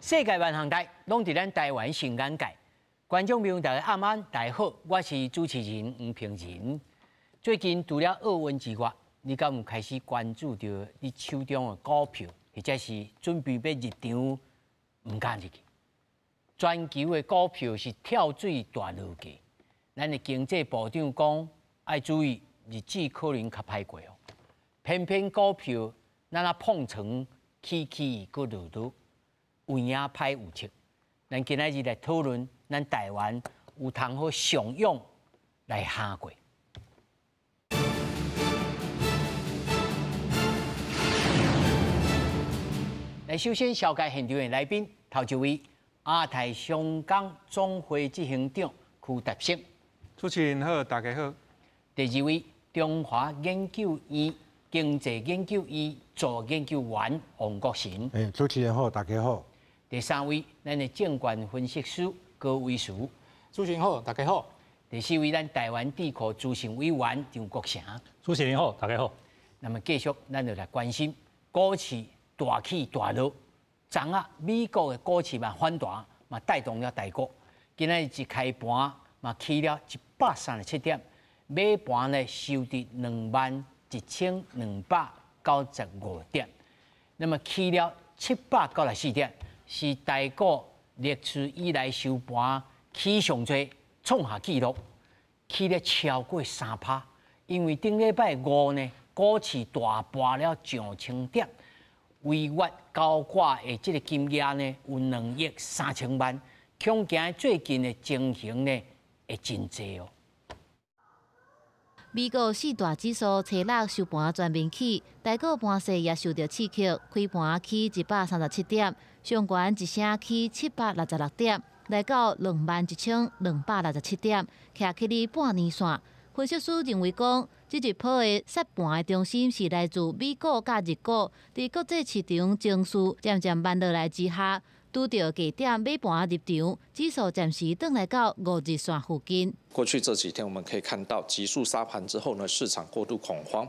世界萬項代，攏佇咱台灣新眼界。觀眾朋友大家暗安，大家好，我是主持人黃平仁。最近除了奧運之外，你敢有開始關注著你手中的股票，或者是準備欲入場，毋敢入去？全球的股票是跳水大落價，咱的經濟部長講愛注意，日子可能較歹過哦。偏偏股票咱啊碰床起起閣落落。有影歹有測，咱今仔日來討論，咱台灣有通好上勇來蝦過。來，首先紹介現場的來賓，頭一位亞太商工總會執行長區達勝。主持人好，大家好。第二位中華研究院經濟研究院助研究員王國臣。主持人好，大家好。第三位，咱的證券分析師高維慈。主持人好，大家好。第四位，咱台灣智庫資深委員張國成。主持人好，大家好。那麼繼續，咱就來關心股市大起大落。昨仔美國的股市嘛反彈，嘛帶動了台股。今仔日一開盤嘛起了137點，尾盤呢收佇21,295點，那麼起了794點。是台股歷史以來收盤起上濟，創下紀錄，起了超過3%。因為頂禮拜五呢，股市大跌了上千點，違約交割的這個金額呢有2億3千萬，恐驚最近的情形呢會真濟哦。美國四大指數初六收盤全面起，台股盤勢也受著刺激，開盤起137點，上懸一聲起766點，來到21,267點，徛起佇半年線。分析師認為講，這一波的殺盤的中心是來自美股佮日股，佇國際市場情緒漸漸慢落來之下，拄著低點買盤入場，指數暫時轉來到5日線附近。過去這幾天，我們可以看到急速殺盤之後呢，市場過度恐慌，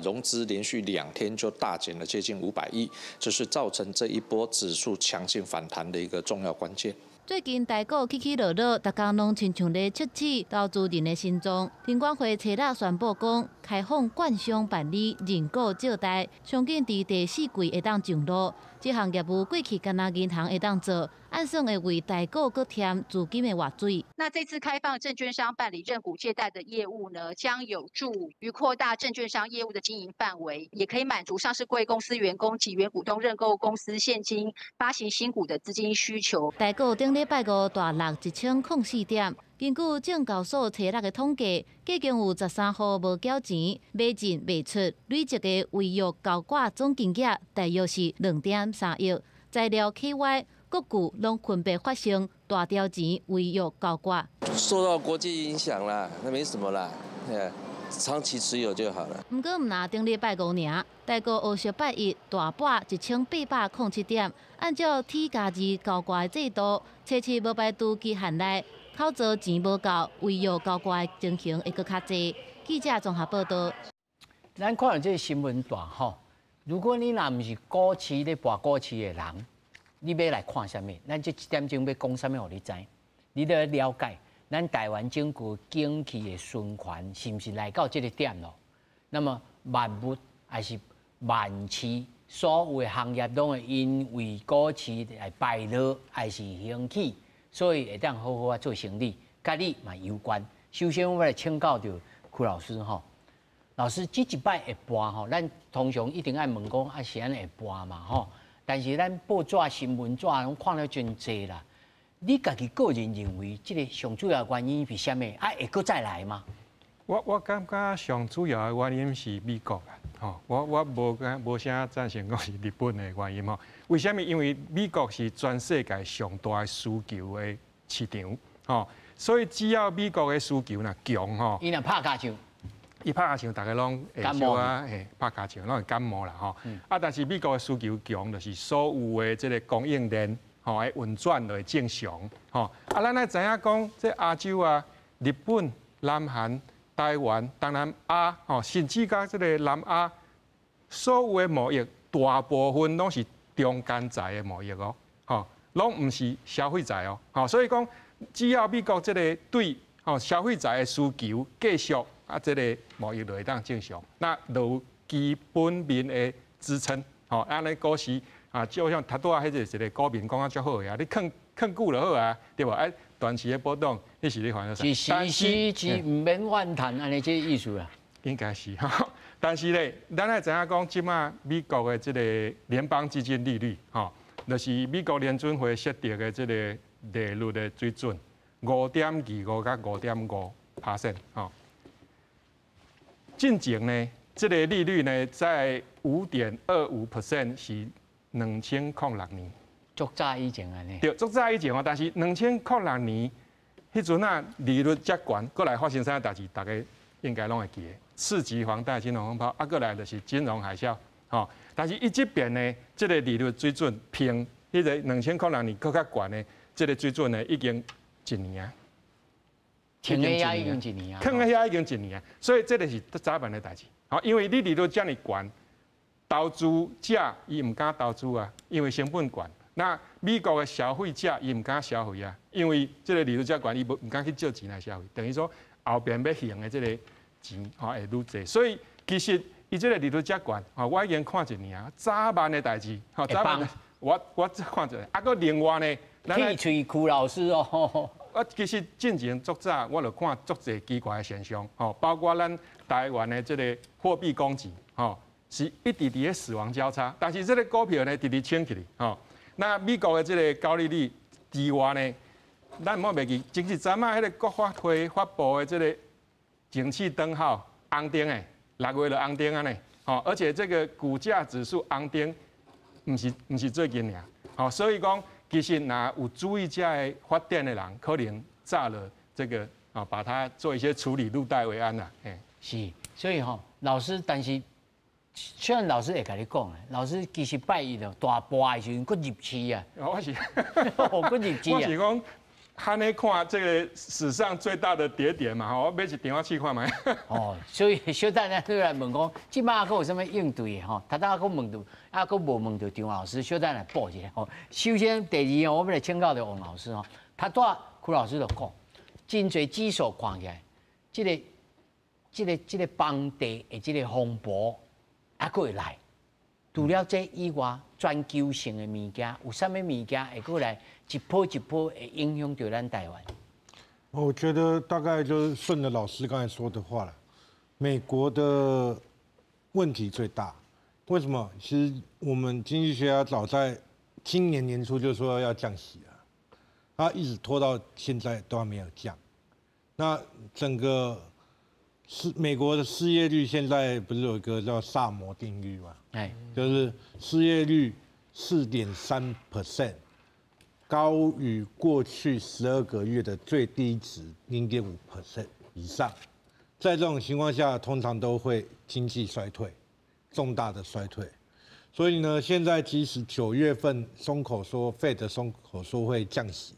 融資連續2天就大減了接近500億，這是造成這一波指數強勁反彈的一個重要關鍵。最近台股起起落落，逐工攏親像咧測試投資人的心臟。金管會初六宣布講，開放券商辦理認股借貸，上緊佇第四季會當上路。這項業務過去干焦銀行會當做，按算會為台股閣添資金的活水。那這次開放證券商辦理認股借貸的業務呢，將有助於擴大證券商業務的經營範圍，也可以滿足上市櫃公司員工及原股東認購公司現金發行新股的資金需求。台股頂禮拜五大落1004點，根據證交所初六的統計，計共有13戶無繳錢，買進賣出，累積的違約交割總金額大約是2.3億。材料 KY 各股攏分別發生大條錢違約交割。受到國際影響啦，那沒什麼啦，長期持有就好了。毋過毋若頂禮拜五爾，台股後續拜一大跌1807點，按照 T+2交割的制度，初七無排除期限內口座錢無夠，違約交割的情形會閣較濟。記者綜合報道。咱看著這個新聞段吼，如果你若毋是股市咧博股市的人，你欲來看啥物？咱這一點鐘欲講啥物，予你知？你著了解咱台灣整個景氣的循環是毋是來到這個點咯？那麼萬物還是萬事，所有的行業攏會因為股市來敗落，還是興起，所以會當好好仔做生意，佮你嘛有關。首先，我來請教著區老師吼，老師這一擺會盤吼，咱通常一定愛問講啊，是按怎會盤嘛吼？但是咱報紙新聞紙攏看了真濟啦。你家己個人認為，這個上主要原因是啥物？啊，會閣再來嗎？我感覺上主要的原因是美國啊，吼，我無啥贊成講是日本的原因吼。為啥物？因為美國是全世界上大的需求的市場，吼，所以只要美國的需求若強吼，伊若拍尻槍，伊拍尻槍，逐家攏會小可嘿拍尻槍，攏會感冒啦吼。啊，但是美國的需求強，就是所有的這個供應鏈吼會運轉就會正常吼。啊，咱愛知影講，這亞洲啊，日本、南韓、台灣、東南亞吼，甚至佮這個南亞，所有的貿易大部分攏是中間材的貿易哦，吼。攏毋是消费债哦。吼，所以講只要美國這個對吼消費者的需求繼續啊，這個貿易就會當正常，那就有基本面的支撐。吼，按呢股市啊，就像頭拄仔彼個一個股民講啊足好的啊，你囥囥久就好啊，對無？啊，短期的波動，彼是你煩惱啥？是時時毋免怨嘆，按呢這個意思啊？應該是吼，但是咧，咱愛知影講，這馬美國的這個聯邦基金利率，吼，就是美國聯準會設定的這個利率的水準，5.25到5.5%，吼。進前呢，這個利率呢，在5.25% 是2006年。足早以前按呢。對，足早以前哦，但是2006年彼陣啊，利率遮懸，閣來發生啥代誌，大家應該攏會記得。次級房貸金融風暴，啊，閣來就是金融海嘯，吼。但是伊這邊呢，這個利率水準平，彼個2006年閣較懸的，這個水準呢，已經一年啊。停咧遐已經一年啊。囥咧遐已經一年啊，所以這個是早晚的代誌。吼，因為你利率遮爾懸，投資者伊毋敢投資啊，因為成本懸。那美國的消費者伊毋敢消費啊，因為這個利率遮懸，伊無毋敢去借錢來消費，等於說後邊欲還的這個錢吼會愈濟。所以其實伊這個利率遮懸，吼，我已經看一年啊，早晚的代誌，吼，早晚我看一下，啊，閣另外呢，鐵喙邱老師哦。我其實進前足早，我就看足濟奇怪的現象，吼，包括咱台灣的這個貨幣供給，吼，是一直佇咧死亡交叉，但是這個股票呢，直直升起去，吼。那美國的這個高利率之外呢，咱毋好袂記，前一陣仔彼個國發會發布的這個景氣燈號紅燈的，6月就紅燈啊呢，吼，而且這個股價指數紅燈，毋是最近爾，吼，所以講，其實若有注意這个發展的人，可能早了這個啊，把它做一些處理，入袋為安啦。是，所以吼，老師，但是雖然老師會共你講，老師其實拜一就大波的時陣，閣入市啊。我是，閣入市啊。我是講，按呢看這個史上最大的跌點嘛，吼，我買一張我試看覓。哦，所以小等下你來問講，這馬閣有啥物應對的吼？頭拄仔閣問著，啊，閣無問著張老師，小等來補一下吼。首先，第二，我欲來請教著王老師吼。頭拄仔邱老師就講，真濟指數看起來，這個房地的這個風暴還閣會來。除了這以外，全球性的物件有啥物物件會閣來一波一波會影響著咱台灣？我覺得大概就是順著老師剛才說的話了。美國的問題最大，為什麼？其實我們經濟學家早在今年年初就說要降息了，他一直拖到現在都還沒有降。那整個失美國的失業率現在不是有一個叫薩摩定律嗎？哎，就是失業率4.3%，高於過去12個月的最低值0.5% 以上。在這種情況下，通常都會經濟衰退，重大的衰退。所以呢，現在即使9月份鬆口說 Fed 鬆口說會降息，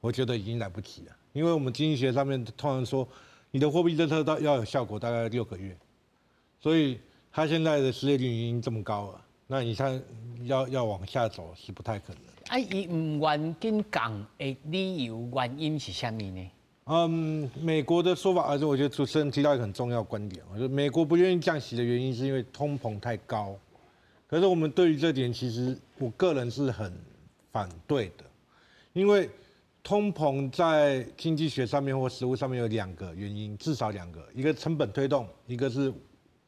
我覺得已經來不及了，因為我們經濟學上面通常說，你的貨幣政策到要有效果大概6個月，所以他現在的失業率已經這麼高了，那你看要往下走是不太可能。啊，伊毋願緊降的理由原因是啥物呢？嗯，美國的說法，而且我覺得主持人提到一個很重要觀點，我覺得美國不願意降息的原因是因為通膨太高。可是我們對於這點，其實我個人是很反對的，因為通膨在經濟學上面或實務上面有兩個原因，至少兩個，一個成本推動，一個是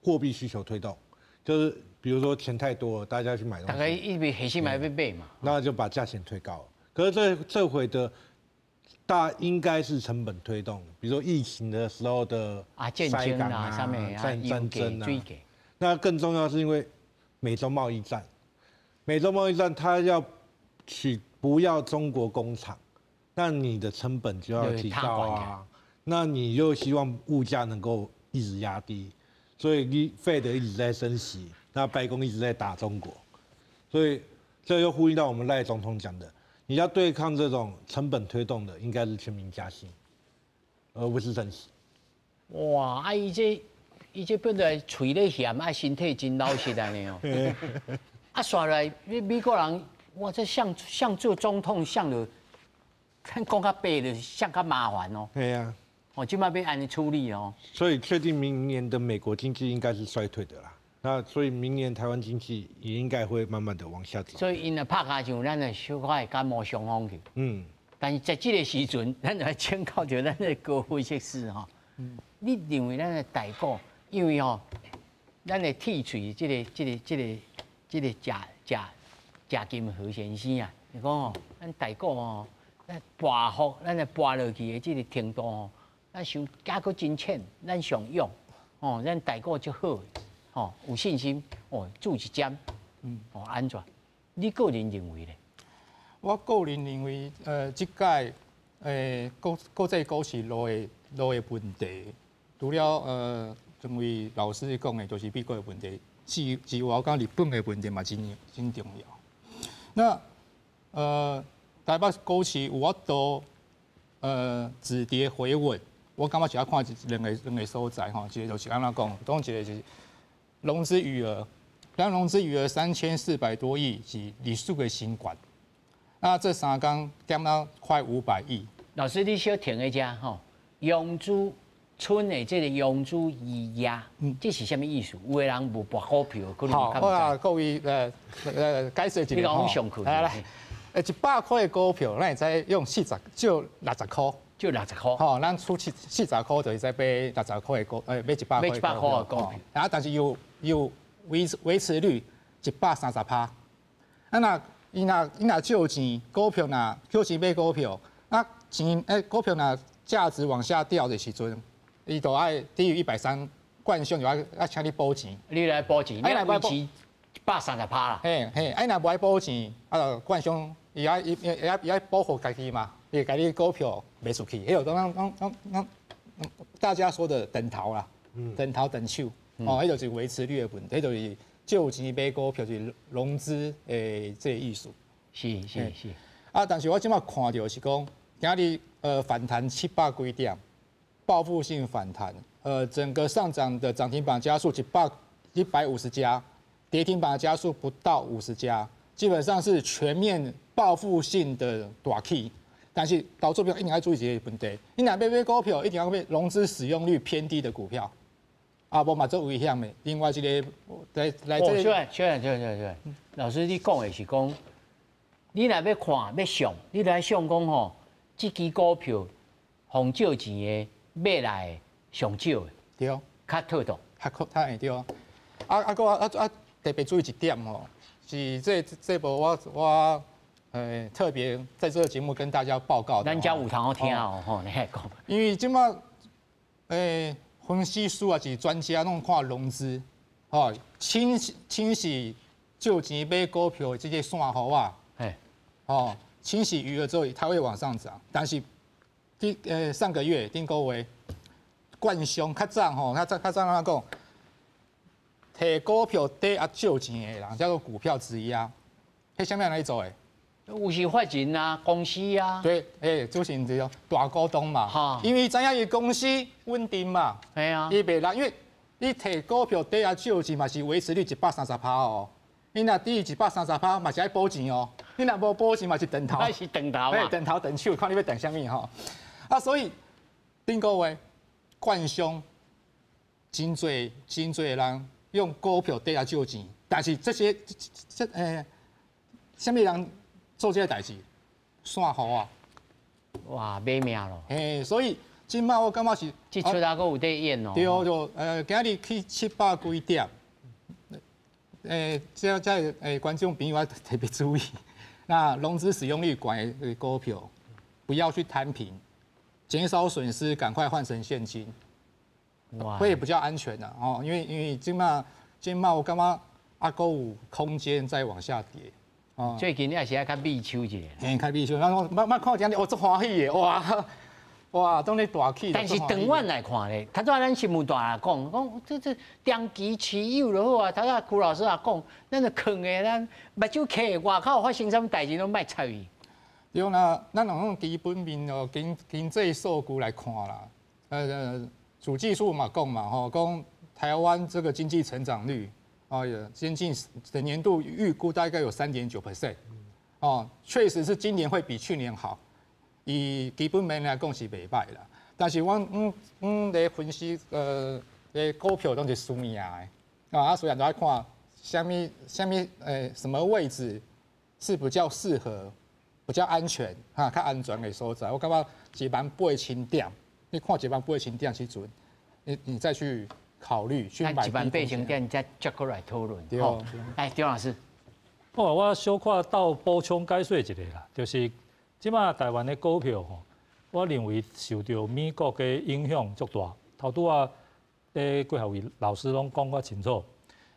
貨幣需求推動，就是比如說錢太多了，大家去買東西，大家一邊還是買欲買嘛，那就把價錢推高。可是這回的大應該是成本推動，比如說疫情的時候的啊戰爭啊，戰爭啊，那更重要是因為美洲貿易戰，美洲貿易戰它要取不要中國工廠，那你的成本就要提高啊，那你又希望物價能夠一直壓低，所以你 Fed 一直在升息，那白宮一直在打中國，所以這又呼應到我們賴總統講的，你要對抗這種成本推動的，應該是全民加薪，而不是升息。哇，啊伊這伊這本來喙咧鹹，啊身體真老實按呢哦。啊，煞來美國人哇，這像做總統，像就看講較白的，像較麻煩哦。對啊。哦，這擺欲按呢處理哦。所以確定明年的美國經濟應該是衰退的啦。那所以明年台灣經濟也應該會慢慢的往下走。所以𪜶若拍跤手，咱就小可會感冒傷風去。但是在這個時陣，咱就來請教著咱的高分析師吼。你認為咱的台股，因為吼，咱的鐵喙這個謝金河先生啊，伊講吼，咱台股吼，咱跋幅，咱的跋落去的這個程度吼，咱傷抑閣真淺，咱上勇，哦，咱台股足好，吼，有信心，哦，注一針，哦，按怎？你個人認為咧？我個人認為，這屆國際股市落的問題，除了這位老師講的，就是美國的問題，之外，我感覺日本的問題嘛，真重要。那台北股市有法度止跌回穩，我感覺是愛看兩個所在吼，一個就是按怎講，當一個是融資餘額，咱融資餘額3400多億是歷史的新高。那這三工減到快500億。老師，你小停一下吼，融資存的這個融資餘額，這是啥物意思？有的人無博股票，可能好，好啊，各位解釋一下吼。上課。來來，100塊的股票，咱會使用四十，借六十箍，借六十箍。吼，咱出40塊就會使買六十塊的股，買一百塊。買100塊的股票。啊，但是有維持率130%。啊，那伊若借錢，股票若借錢買股票，啊錢股票若價值往下掉的時陣，伊就愛低於130，慣性就愛請你補錢。你來補錢，你維持130%啦。嘿嘿，啊若無愛補錢，啊就慣性伊愛伊伊愛伊愛保護家己嘛，伊會共你股票賣出去，彼個攏大家說的等頭啦，等頭等手，哦，彼就是維持率的問題，彼就是借錢買股票就是融資的這個意思。是是是。啊，但是我這擺看著是講，今日反彈700幾點，報復性反彈，整個上漲的漲停板家數150家，跌停板家數不到50家，基本上是全面報復性的大起。但是投資者一定要注意一個問題，你若欲買股票，一定要買融資使用率偏低的股票，啊，無嘛足危險的。另外一個來來這個，小小小小小，老師你講的是講，你若欲看欲上，你來想講吼，這支股票予借錢的買來上少的，對，較妥當，較會對。啊，閣啊特別注意一點吼，是這部我特別在這個節目跟大家報告的。咱遮有通好聽哦，吼，你來講。因為這擺分析師啊是專家，攏看融資，吼，清洗借錢買股票的這個散戶啊，哦，清洗餘額之後，它會往上漲。但是，上個月頂個月，慣常較早吼，較早按怎講，提股票抵押借錢的人叫做股票質押，彼啥物人來做的？有是法人啊，公司啊。對，主持人這大股東嘛，因為知影伊公司穩定嘛，係啊，伊袂來，因為你提股票抵押借錢嘛是維持率130%哦，你若低於130%嘛是愛補錢哦，你若無補錢嘛是斷頭，是斷頭啊，斷頭斷手，看你欲斷啥物吼。啊，所以頂個月慣常真濟真濟人用股票抵押借錢，但是這些這啥物人做這個代誌？散戶啊！哇，買命咯！嘿，所以這擺我感覺是這出來閣有在演哦。對，就今日去700幾點，這觀眾朋友要特別注意，那融資使用率懸的股票，不要去攤平，減少損失，趕快換成現金，會比較安全的哦。因為這擺我感覺啊，閣有空間再往下跌。哦，最近你也是愛較密手一下。嘿，較密手，我我看今日我足歡喜的，哇哇，當咧大起。但是長遠來看咧，頭拄仔咱新聞大來講，講這長期持有就好啊。頭拄邱老師也講，咱就囥的，咱目睭開外口發生啥物代誌攏莫插伊。對啦，咱用基本面哦，經濟數據來看啦，主計處嘛講嘛吼，講台灣這個經濟成長率。哦，接近整年度預估大概有3.9%，哦，確實是今年會比去年好，以基本面來講是袂䆀啦。但是阮阮咧分析咧股票攏是輸贏的，啊，所以就愛看啥物啥物什麼位置是比較適合、比較安全哈，較安全的所在。我感覺18,000點，你看18,000點時陣，你再去考慮去買。18,000點再接過來討論。對。來，張老師。哦，我小可鬥補充解說一下啦，就是這馬台灣的股票吼，我認為受著美國的影響足大。頭拄仔咧郭孝偉老師攏講較清楚，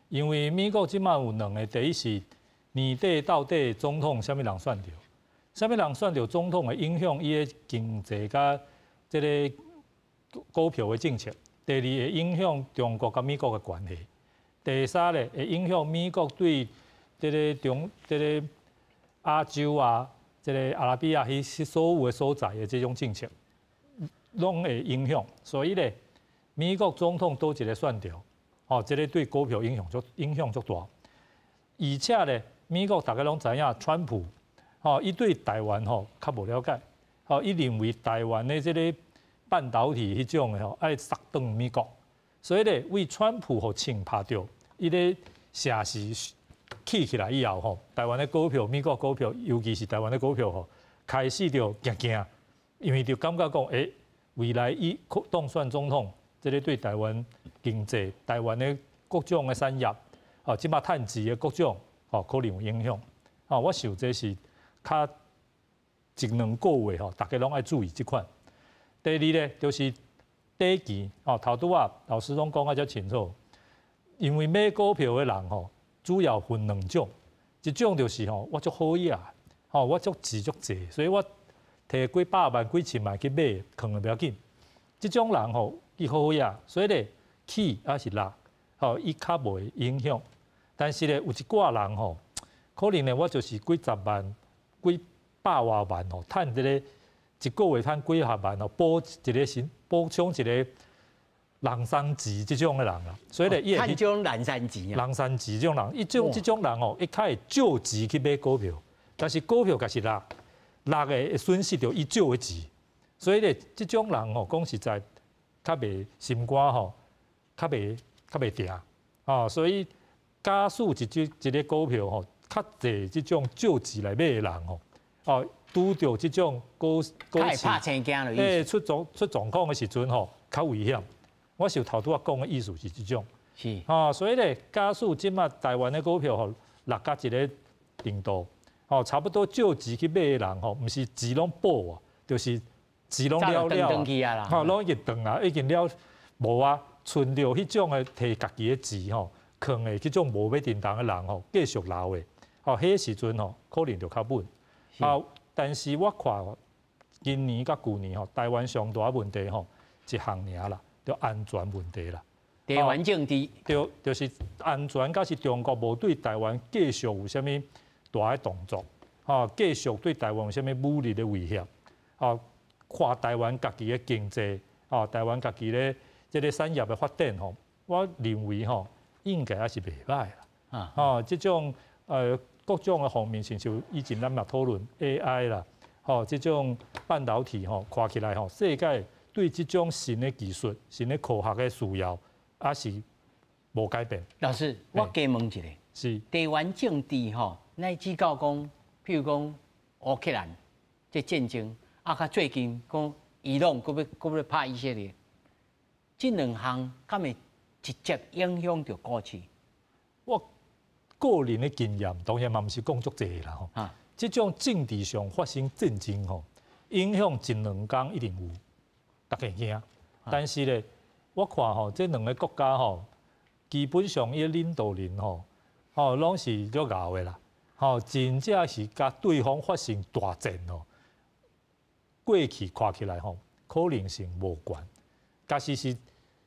因為美國這馬有兩个，第一是年底到底總統啥物人選著，啥物人選著總統會影響伊的經濟佮這个股票的政策。第二會影響中國佮美國的關係。第三咧會影響美國對這个中、這个亞洲啊、這个阿拉比亞彼所有的所在的這種政策，攏會影響。所以咧，美國總統佗一个選著，哦，這个對股票影響足大。而且咧，美國大家攏知影，川普，吼，伊對台灣吼較無了解，吼，伊認為台灣的這个半導體彼種的吼愛殺轉美國，所以咧，為川普予槍拍著，伊咧城市起起來以後吼，台灣的股票、美國股票，尤其是台灣的股票吼，開始就驚驚，因為就感覺講，未來伊當選總統，這个對台灣經濟、台灣的各種的產業，哦，這馬趁錢的各種，吼，可能有影響。哦，我想這是較一兩個月吼，大家攏愛注意這款。第二咧，就是短期，哦，頭拄仔老師攏講啊遮清楚，因為買股票的人吼，主要分兩種，一種就是吼，我足好額，吼，我足錢足濟，所以我提幾百萬、幾千萬去買，囥著無要緊。這種人吼，伊好額，所以咧起抑是落，吼，伊較袂影響。但是咧，有一寡人吼，可能咧，我就是幾十萬、幾百外萬吼，趁這个一個月趁幾十萬吼，補一个新補充一个人生錢這種的人啦，所以咧，伊會趁這種人生錢啊，人生錢這種人，伊種這種人吼，伊較會借錢去買股票，但是股票若是落，落的會損失著伊借的錢，所以咧，這種人吼，講實在，較袂心肝吼，較袂定，哦，所以假使一隻一个股票吼，較濟這種借錢來買的人吼，哦，拄著這種股市，出狀況的時陣吼，較危險。我想頭拄仔講的意思是這種，是哦，所以咧，假使這馬台灣的股票吼落到一个程度，吼，差不多借錢去買的人吼，毋是錢攏補啊，就是錢攏了了，吼，攏已經斷啊，已經了無啊，存著彼種的提家己的錢吼，囥的這種無欲振動的人吼，繼續留的，吼，彼時陣吼，可能就較穩。啊，但是我看今年佮舊年吼，台灣上大問題吼，一項爾啦。就安全問題啦，地緣政治，對，就是安全，佮是中國無對台灣繼續有啥物大的動作，吼，繼續對台灣有啥物武力的威脅，吼，看台灣家己的經濟，吼，台灣家己的這个產業的發展，吼，我認為吼，應該也是袂䆀啦，吼，這種各種的方面，親像以前咱嘛討論 AI 啦，吼，這種半導體吼，看起來吼，世界對這種新的技術、新的科學的需要，也是無改變。老師，我加問一下，是地緣政治吼，乃至到講，譬如講烏克蘭這戰爭，啊，較最近講伊朗閣欲拍以色列，這兩項敢會直接影響著股市？我個人的經驗，當然嘛毋是講足濟啦吼。啊，這種政治上發生戰爭吼，影響一兩工一定有。大家驚，但是咧，我看吼，這兩个國家吼，基本上伊个領導人吼，吼攏是足𠢕的啦，吼，真正是佮對方發生大戰哦。過去看起來吼，可能性無懸，假使是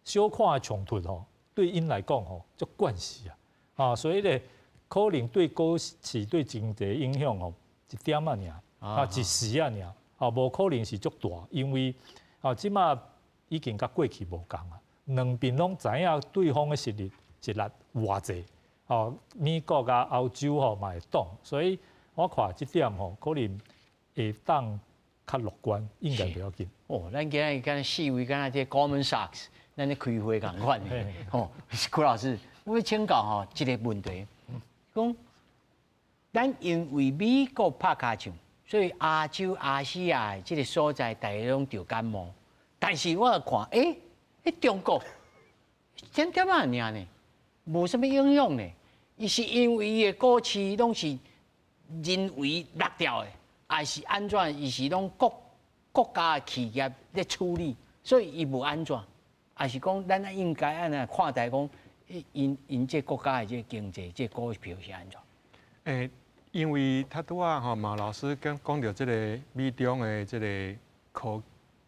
小可的衝突吼，對𪜶來講吼，足慣勢啊，啊，所以咧，可能對股市對經濟影響吼，一點仔爾，啊，一時仔爾，啊，無可能是足大，因為啊，這馬已經佮過去無仝啊，兩邊攏知影對方的實力實力偌濟，哦，美國佮歐洲吼嘛會擋，所以我看這點吼，可能會當較樂觀，應該袂要緊。哦，咱今日敢若四位敢若這 Goldman Sachs，咱咧開會仝款的。吼，郭老師，我欲請教吼一个問題，講咱因為美國拍跤手，所以亞洲、亞細亞的這个所在，大家攏著感冒。但是我看，欸，中國點點仔爾呢，無啥物影響呢。伊是因為伊的股市攏是人為落掉的，還是按怎？伊是攏國家的企業咧處理，所以伊無按怎？還是講咱應該按怎看待講，𪜶𪜶這國家的這個經濟、這個股票是按怎？欸，因為頭拄仔吼，馬老師講講著這个美中的這个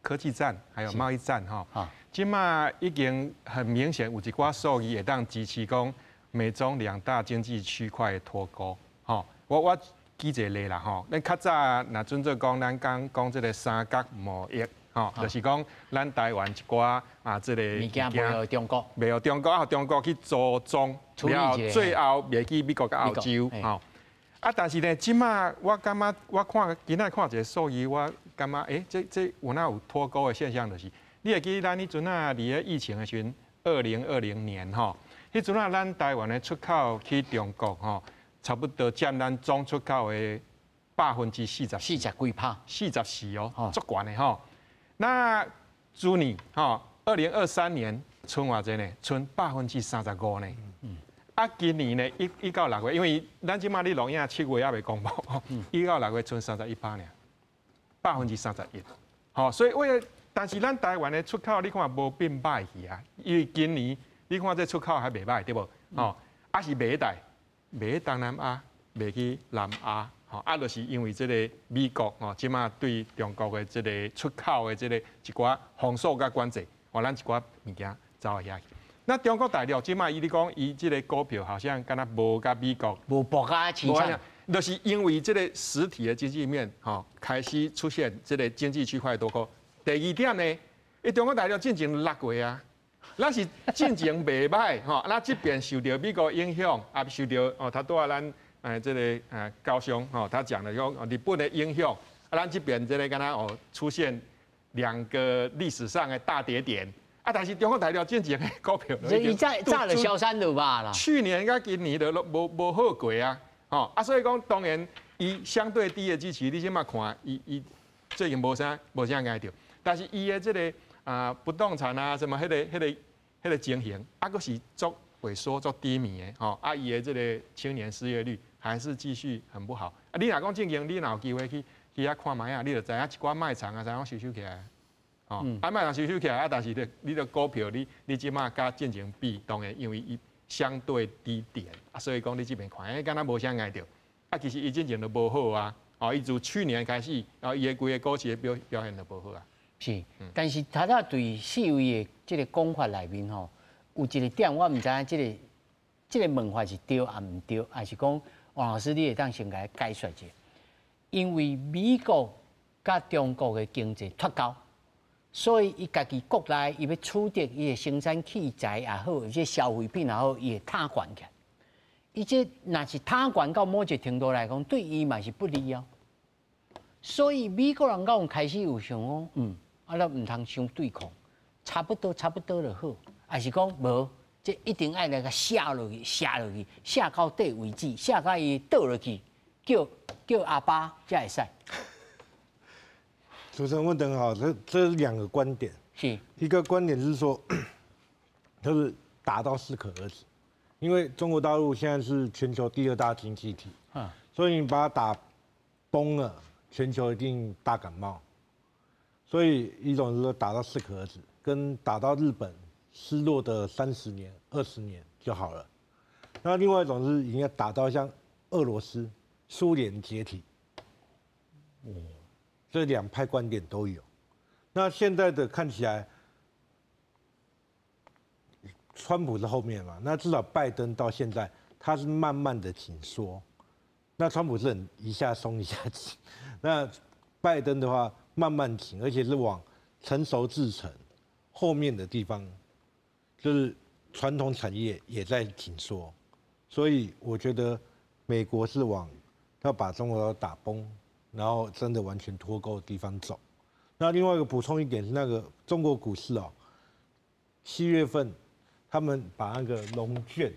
科技戰，還有貿易戰吼，這馬已經很明顯有一寡數據會當支持講美中兩大經濟區塊的脫鈎。吼，我舉一個例啦吼，咱較早若準做講，咱講講這个三角貿易，吼，就是講咱台灣一寡啊，這个物件賣予中國，賣予中國，啊，中國去組裝，然後最後賣去美國佮歐洲，吼。啊，但是呢，這馬我感覺我看今仔看一個數據，我感覺這有哪有脫鈎的現象？就是你會記咱彼陣啊，佇咧疫情的時陣，2020年吼，彼陣啊，咱台灣的出口去中國吼，差不多佔咱總出口的44%，四十幾趴，44哦，足懸的吼。那去年吼，2023年賰偌濟呢？賰35%呢。啊，今年呢，1到6月，因為咱這馬咧錄影7月猶未公布，1到6月賰31趴爾，31%。吼，所以為了，但是咱台灣的出口，你看無變歹去啊，因為今年你看這出口還袂歹，對無？吼，啊是賣佗，賣東南亞，賣去南亞，吼，啊，就是因為這个美國吼，這馬對中國的這个出口的這个一寡封鎖佮管制，予咱一寡物件走去遐去。那中國大陸這馬伊咧講，伊這个股票好像敢若無佮美國無搏甲市場，就是因為這个實體的經濟面吼開始出現這个經濟區塊脫鈎。第二點呢，伊中國大陸進前6月啊，咱是進前袂歹吼，咱這邊受著美國影響，也受著哦，頭拄仔咱這个高雄吼，他講的講日本的影響，啊，咱這邊這个敢若哦出現兩個歷史上的大跌點。啊！但是中國大陸進前的股票，伊早早就消散了吧啦。去年佮今年都攏無好過啊！吼啊，所以講當然，伊相對低的支持，你這馬看，伊最近無啥𠝹著，但是伊的這个啊不動產啊什麼彼个情形，啊，閣是足萎縮、足低迷的吼。啊，伊的這个青年失業率還是繼續很不好。啊，你若講進前，你若有機會去遐看覓仔，你就知影一寡賣場啊，啥攏收收起來。哦，啊，賣場收收起來啊，但是你的股票，你這馬佮進前比，當然因為伊相對低點，啊，所以講你這邊看，敢若無啥𠝹著，啊，其實伊進前都無好啊，哦，伊自去年開始，啊，伊的規个股市的表現都無好啊。是，但是頭拄對四位的這个講法內面吼，有一個點我毋知影，這个問法是對抑毋對，還是講王老師你會當先共解說一下？因為美國佮中國的經濟脫鈎。所以，伊家己國內伊欲取得伊的生產器材也好，或者消費品也好，伊會貪懸起來。伊這若是貪懸到某一個程度來講，對伊嘛是不利哦。所以美國人敢有開始有想講，啊，咱毋通傷對抗，差不多差不多就好，還是講無，這一定愛來共卸落去，卸落去，卸到底為止，卸到伊倒落去，叫阿爸才會使。主持人問得很好，這是兩個觀點。一個觀點是說，就是打到適可而止，因為中國大陸現在是全球第二大經濟體，所以你把它打崩了，全球一定大感冒。所以一種是說打到適可而止，跟打到日本失落的30年、20年就好了。那另外一種是應該打到像俄羅斯、蘇聯解體。這兩派觀點都有。那現在的看起來，川普是後面嘛？那至少拜登到現在，他是慢慢的緊縮。那川普是很一下鬆一下緊。那拜登的話慢慢緊，而且是往成熟製程後面的地方，就是傳統產業也在緊縮。所以我覺得美國是往要把中国打崩，然后真的完全脱钩的地方走。那另外一个补充一点是，那个中国股市哦，7月份他们把那个融券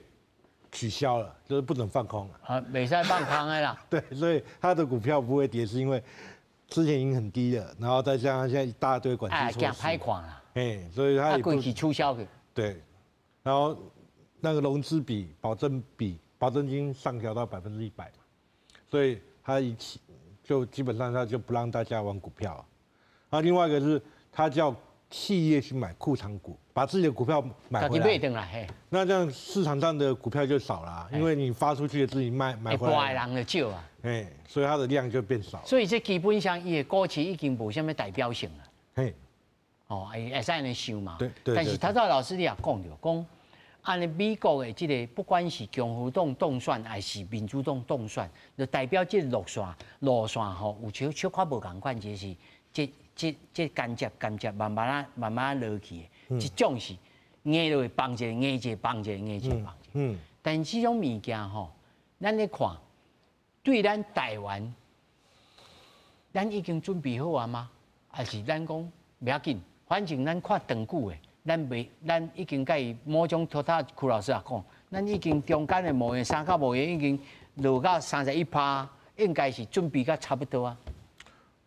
取消了，就是不准放空了。啊，袂使放空的啦。对，所以他的股票不会跌，是因为之前已经很低了，然后再加上现在一大堆管制措施，歹看啦。哎，所以他也过去取消去。对，然后那个融资比、保证比、保证金上调到100%嘛，所以他一起就基本上他就不让大家玩股票。啊，另外一个是他叫企业去买库藏股，把自己的股票买回来。那这样市场上的股票就少了，因为你发出去的自己卖买回来。人就少啊。哎，所以它的量就变少。所以这基本上伊的股市已经无啥物代表性了。嘿。哦，会使按呢想嘛。对对。但是头早老师你也讲著，讲按呢美国的这个不管是共和党当选还是民主党当选，就代表这个路线吼有小小可无仝款，就是这间接间接慢慢啊慢慢落去的，一种是硬落去放一个，硬一个放一个，硬一个放一个。但这种物件吼，咱咧看，对咱台湾，咱已经准备好啊吗？还是咱讲袂要紧，反正咱看长久的，咱袂，咱已经共伊某种头拄柯老师也讲，咱已经中间的贸易三角贸易已经落到31%，应该是准备甲差不多啊。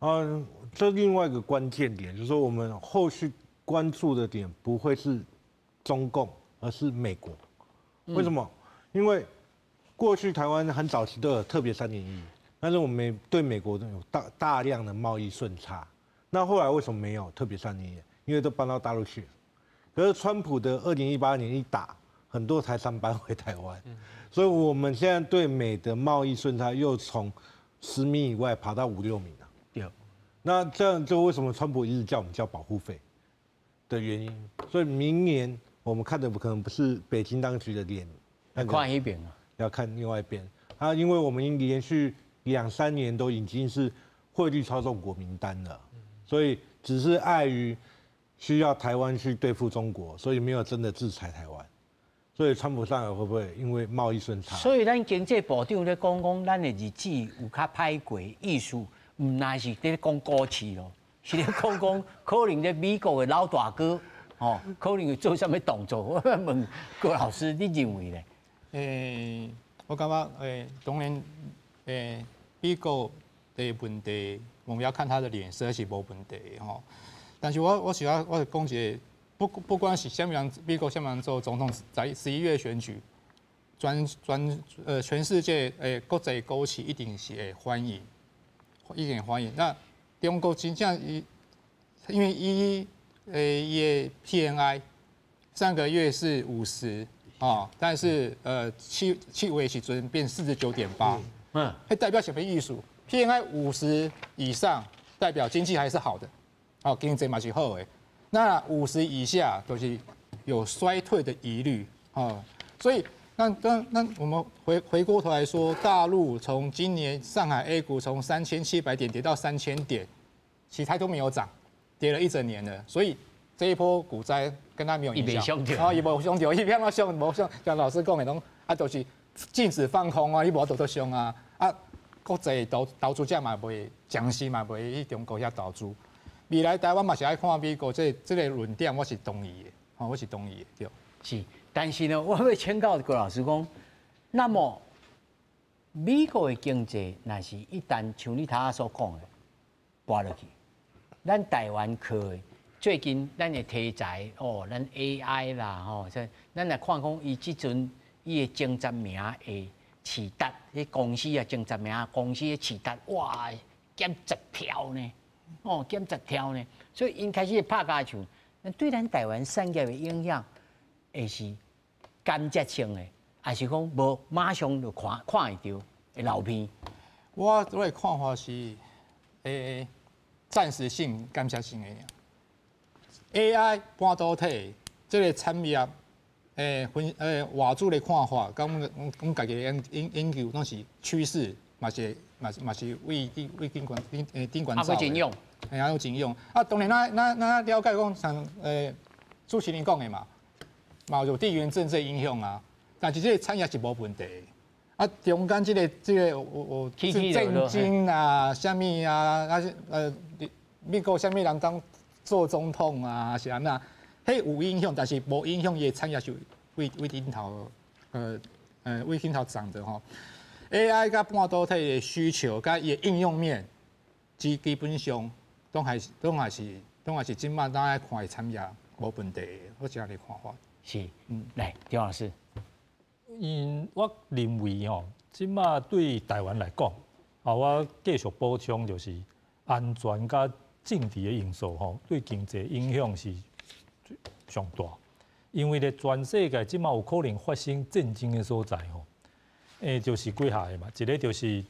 嗯，这另外一个关键点就是说，我们后续关注的点不会是中共，而是美国。为什么？因为过去台湾很早期都有特别3.1，但是我们对美国有大大量的贸易顺差。那后来为什么没有特别3.1？因为都搬到大陆去。可是川普的2018年一打，很多台商搬回台湾，所以我们现在对美的贸易顺差又从10名以外爬到五六名了。对。那这样就为什么川普一直叫我们交保护费的原因。所以明年我们看的不可能不是北京当局的脸，看一边啊，要看另外一边。啊，因为我们连续两三年都已经是汇率操纵国名单了，所以只是碍于需要台湾去对付中国，所以没有真的制裁台湾。所以川普上来会不会因为贸易顺差？所以咱经济部长咧讲讲，咱的日子有较歹过，意思毋但是咧讲股市咯，是咧讲讲可能咧美国的老大哥，哦，可能会做啥物动作？我问郭老师，你认为咧？我感觉当然，美国的问题，我们要看他的脸色是无问题吼。但是我是要我是讲一个，不管是啥物人，美国啥物人做总统，在11月选举，全全呃全世界国际股市一定是会欢迎，一定欢迎。那中国真正伊，因为伊的 PMI 上个月是50啊，但是7月时阵变49.8，彼代表什么意思？PMI 50以上代表经济还是好的，哦，经济嘛是好的。那五十以下都是有衰退的疑虑，哦，所以那我们回过头来说，大陆从今年上海 A 股从3700点跌到3000点，其他都没有涨，跌了一整年了，所以这一波股灾跟他没有影响，哦，伊无伤著，伊偏啊伤无伤，像老师讲的拢啊，就是禁止放空啊，伊无得伤啊，啊，国际投资者嘛袂，暂时嘛袂去中国遐投资。未来台湾嘛是爱看美国这个论点，我是同意的，吼，我是同意的，对。是，但是呢，我欲请教郭老师讲，那么美国的经济，若是一旦像你头仔所讲的，跋落去，咱台湾靠的最近咱的题材哦，咱 AI 啦吼，这咱来看讲伊这阵伊的前十名的市值，彼公司啊前十名公司的市值，哇，减十兆呢，哦，减十兆呢，所以𪜶开始拍加手，那对咱台湾产业的影响会是间接性的，还是讲无马上就看看会著会流鼻？我的看法是，暂时性、间接性的。AI 半导体这个产业，分外资的看法，佮阮家己的研究拢是趋势，嘛是为为顶悬顶顶悬走的。真用，嘿啊，有真用。啊，当然咱了解讲，像主持人讲的嘛，嘛有地缘政治影响啊。但是这个产业是无问题。啊，中間這個有戰爭啊，啥物啊，啊美國啥物人當做總統啊，是按怎？彼有影響，但是無影響伊的產業是為為頂頭，為頂頭漲的吼。AI 佮半導體的需求，佮伊的應用面，基本上攏還是這馬咱愛看的產業無問題，我是按呢看法。是，來，張老師。因我認為吼，這馬對台灣來講，啊，我繼續補充就是安全佮政治的因素吼，對經濟影響是上大。因為咧，全世界這馬有可能發生戰爭的所在吼，就是幾項的嘛，一個就是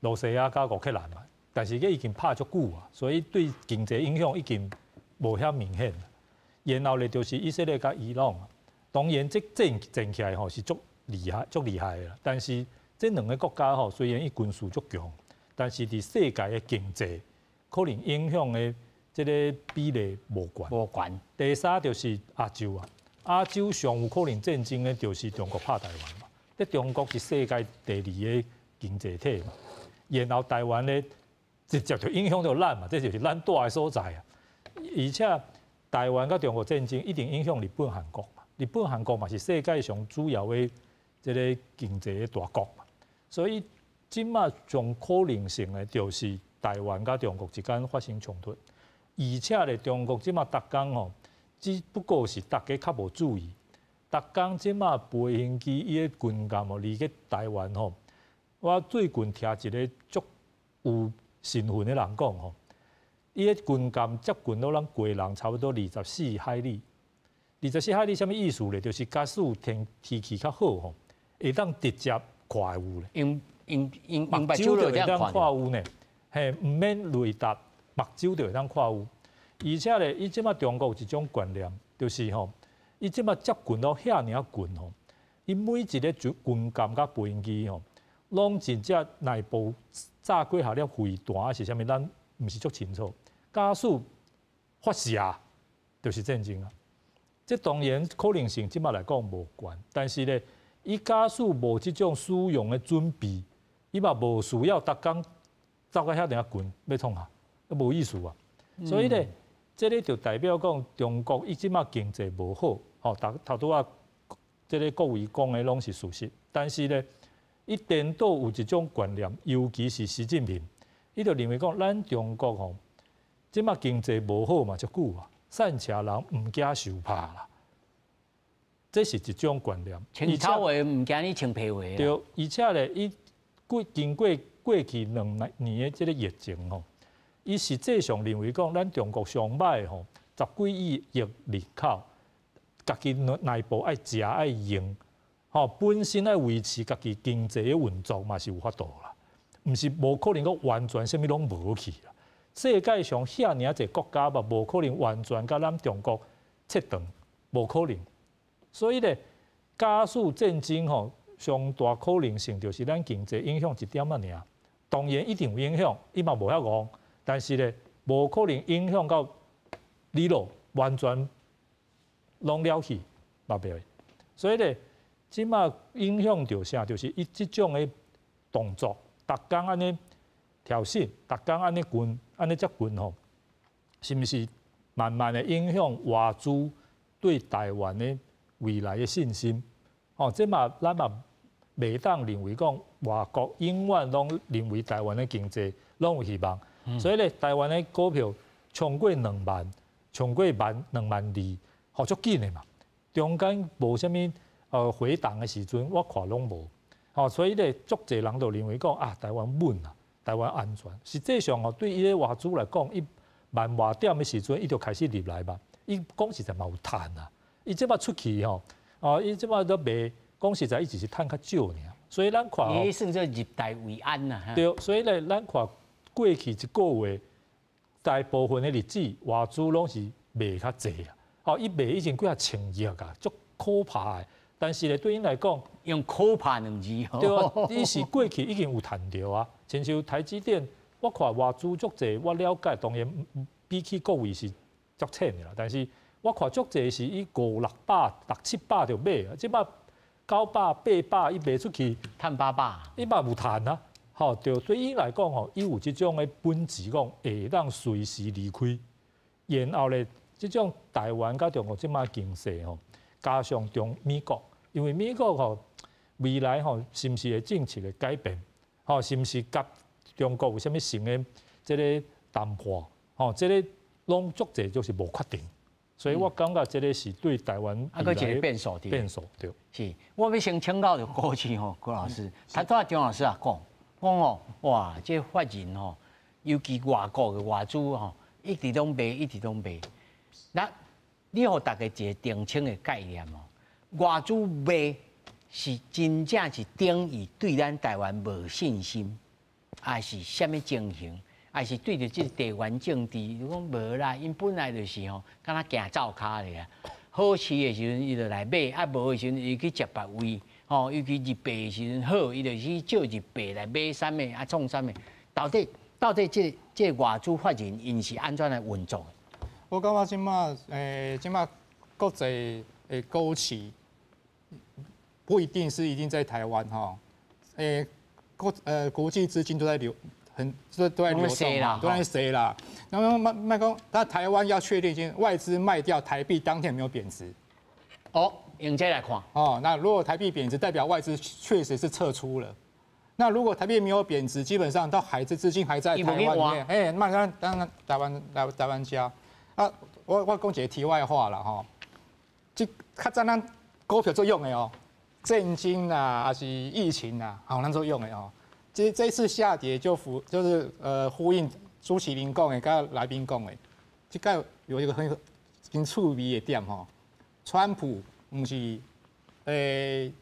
羅西亞佮烏克蘭嘛，但是這已經拍足久啊，所以對經濟影響已經無遐明顯。然後咧，就是以色列佮伊朗，當然這戰戰起來吼是足厲害、足厲害的啦。但是這兩個國家吼，雖然伊軍事足強，但是佇世界的經濟可能影響的這個比例無懸。無懸。第三就是亞洲啊，亞洲上有可能戰爭的，就是中國拍台灣嘛。這中國是世界第二个經濟體嘛，然後台灣咧直接就影響著咱嘛，這就是咱蹛的所在啊。而且台灣佮中國戰爭一定影響日本、韓國嘛，日本、韓國嘛是世界上主要的這個經濟的大國嘛，所以這馬上可能性的就是台灣佮中國之間發生衝突，而且咧中國這馬逐工吼，只不過是大家較無注意。逐工這馬飛行機伊的軍艦哦，離個台灣吼，我最近聽一個足有身份的人講吼，伊的軍艦接近到咱基隆差不多24海里，二十四海里啥物意思咧？就是假使天天氣較好吼，會當直接看會有咧。用用用目睭就會當看有呢，嘿，毋免雷達，目睭就會當看有。而且咧，伊這馬中國有一種觀念，就是吼，伊這馬接近到遐爾仔近吼，伊每一个軍艦佮飛行機吼，攏真正內部炸幾下粒飛彈還是啥物，咱毋是足清楚。假使發射，就是戰爭啊！這當然可能性這馬來講無懸，但是咧，伊假使無這種使用的準備，伊嘛無需要逐工走到遐爾近，欲創啥？無意思啊！所以咧，這个就代表講中國伊這馬經濟無好，吼，頭頭拄仔這个各位講的攏是事實，但是咧，伊顛倒有一種觀念，尤其是習近平，伊就認為講咱中國吼，這馬經濟無好嘛，足久啊，散赤人毋驚受拍啦，這是一種觀念。穿臭襪毋驚你穿皮襪。對，而且咧，伊過經過過去2年的這个疫情吼，伊實際上認為講，咱中國上歹吼，十幾億人口，家己內部愛食愛用，吼，本身愛維持家己經濟的運作嘛是有法度啦，毋是無可能講完全啥物攏無去啦。世界上遐爾濟國家嘛，無可能完全共咱中國切斷，無可能。所以咧，假使戰爭吼，上大可能性就是咱經濟影響一點仔爾，當然一定有影響，伊嘛無遐戇，但是咧，無可能影響到你咯，完全攏了去，嘛袂會。所以咧，這馬影響著啥？就是伊這種的動作，逐工按呢挑釁，逐工按呢近，按呢接近吼，是毋是慢慢的影響外資對台灣的未來的信心？吼，這嘛咱嘛袂當認為講外國永遠攏認為台灣的經濟攏有希望。所以咧，台灣的股票衝過2萬，衝過萬2.2萬，吼足緊的嘛。中間無啥物回檔的時陣，我看攏無。吼，所以咧，足濟人都認為講啊，台灣穩啊，台灣安全。實際上吼，對伊个外資來講，伊萬外點的時陣，伊就開始入來嘛。伊講實在嘛有趁啊，伊這擺出去吼，哦，伊這擺都賣，講實在，伊只是趁較少爾。所以咱看，伊算做入袋為安啊。對，所以咧，咱看過去一個月，大部分的日子，外資攏是賣較濟啊。哦，伊賣已經幾若千億啊，足可怕的。但是咧，對𪜶來講，用可怕兩字。對啊，伊是過去已經有趁著啊。親像台積電，我看外資足濟，我了解當然比起各位是足淺的啦。但是我看足濟是以五六百、六七百就買啊，這擺900、800，伊賣出去，趁800，伊嘛有趁啊。吼，對，對伊來講吼，伊有這種的本錢，講會當隨時離開。然後咧，這種台灣佮中國這馬經濟吼，加上中美國，因為美國吼未來吼是毋是會政策的改變，吼是毋是佮中國有啥物新的這个談判，吼這个攏足濟就是無確定。所以我感覺這个是對台灣啊，閣一个變數。變數對。是，我欲先請教著股市吼，郭老師，頭拄仔張老師也講，講哦，哇，這个法人吼，尤其外國的外資吼，一直攏賣，一直攏賣。那你予大家一个澄清的概念哦，外資賣是真正是等於對咱台灣無信心，還是啥物情形？還是對著這个地緣政治，如講無啦，𪜶本來就是吼，敢若行走跤咧啊。好市的時陣，伊就來買；啊，無的時陣，伊去食別位。吼，尤其日幣的時陣好，伊就去借日幣來買啥物啊，創啥物？到底這个外資法人𪜶是按怎來運作？我感覺這馬這馬國際的股市不一定是一定在台灣吼，國際資金都在流，很都在流動，都在踅啦。然後賣賣講，那台灣要確定，外資賣掉台幣當天有沒有貶值？哦，用這來看。哦，那如果台幣貶值，代表外資確實是撤出了。那如果台幣沒有貶值，基本上都還是資金還在台灣裡面。哎，那當然台灣來台灣加。啊，我講一個題外話啦吼。這較早咱股票做用的哦，戰爭啊，還是疫情啊，好，咱做用的哦。這次下跌就符就是呼應朱麒麟講的，佮來賓講的，這個有一個很真趣味的點吼。川普毋是慶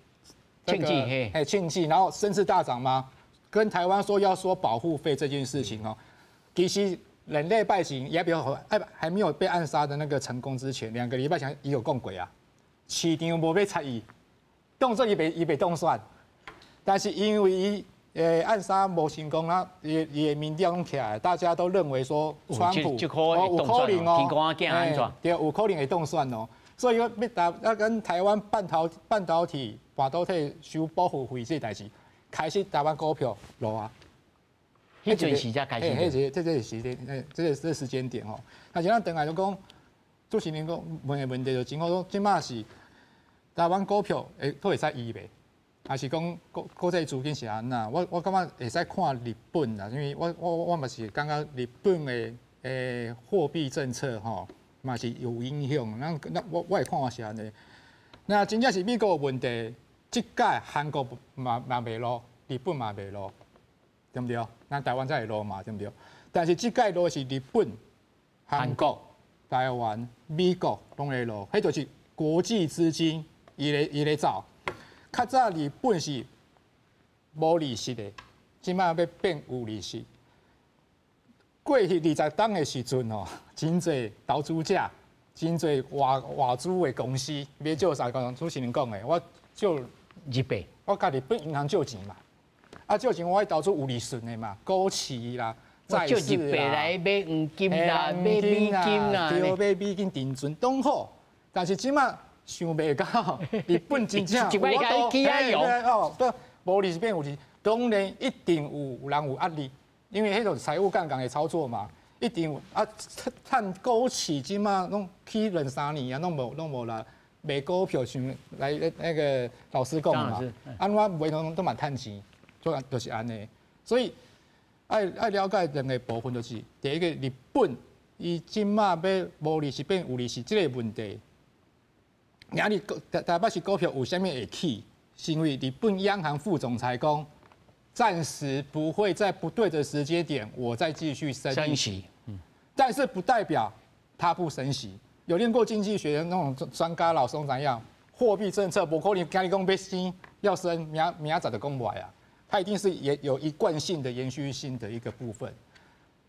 祝嘿，慶祝，然後聲勢大漲嗎？跟台灣說要說保護費這件事情哦，其實2禮拜前也比較還沒有被暗殺的那個成功之前，2個禮拜前伊有講過啊，市場無欲採伊，當作伊袂當選，但是因為伊暗殺無成功啊，伊的民調攏起來，大家都認為說川普有可能哦，對，有可能會當選哦。所以要要跟台灣半導體收保護費這代誌，開始台灣股票落啊。彼陣時才開始。彼個這個時間，這個時間點吼。但是咱轉來就講，主持人講問的問題就真好，講這馬是台灣股票會閣會使移袂？還是講國際資金是按怎？我感覺會使看日本啦，因為我嘛是感覺日本的貨幣政策吼嘛是有影響。咱我的看法是按呢。那真正是美國有問題，這屆韓國嘛袂落，日本嘛袂落，對毋對？咱台灣才會落嘛，對毋對？但是這屆落是日本、韓國、台灣、美國攏會落，彼就是國際資金伊咧走。較早日本是無利息的，這馬欲變有利息。過去20冬的時陣吼，真濟投資者，真濟外資的公司欲借啥？剛主持人講的，我借日幣，我共日本銀行借錢嘛。啊，借錢我愛投資有利潤的嘛，股市啦、債市啦。借日幣來買黃金啦，買美金啦，對，買美金定存攏好。但是這馬想袂到，日本真正有法度哦，對，無利息變有利，當然一定有人有壓力，因為彼種財務槓桿的操作嘛，一定有啊。趁股市這馬攏起2、3年啊，攏無啦，賣股票像來那個老師講嘛，按怎賣攏都嘛趁錢，就是按呢。所以愛了解兩個部分，就是第一個日本伊這馬欲無利息變有利息這個問題。今日台北市股票為啥物會起？是因為日本央行副總裁講，暫時不會在不對的時間點，我再繼續升息。但是不代表他不升息。有念過經濟學的那種專家老師攏知影，貨幣政策無可能今日講欲升要升，明仔載就講無啊。它一定是也有一貫性的延續性的一個部分。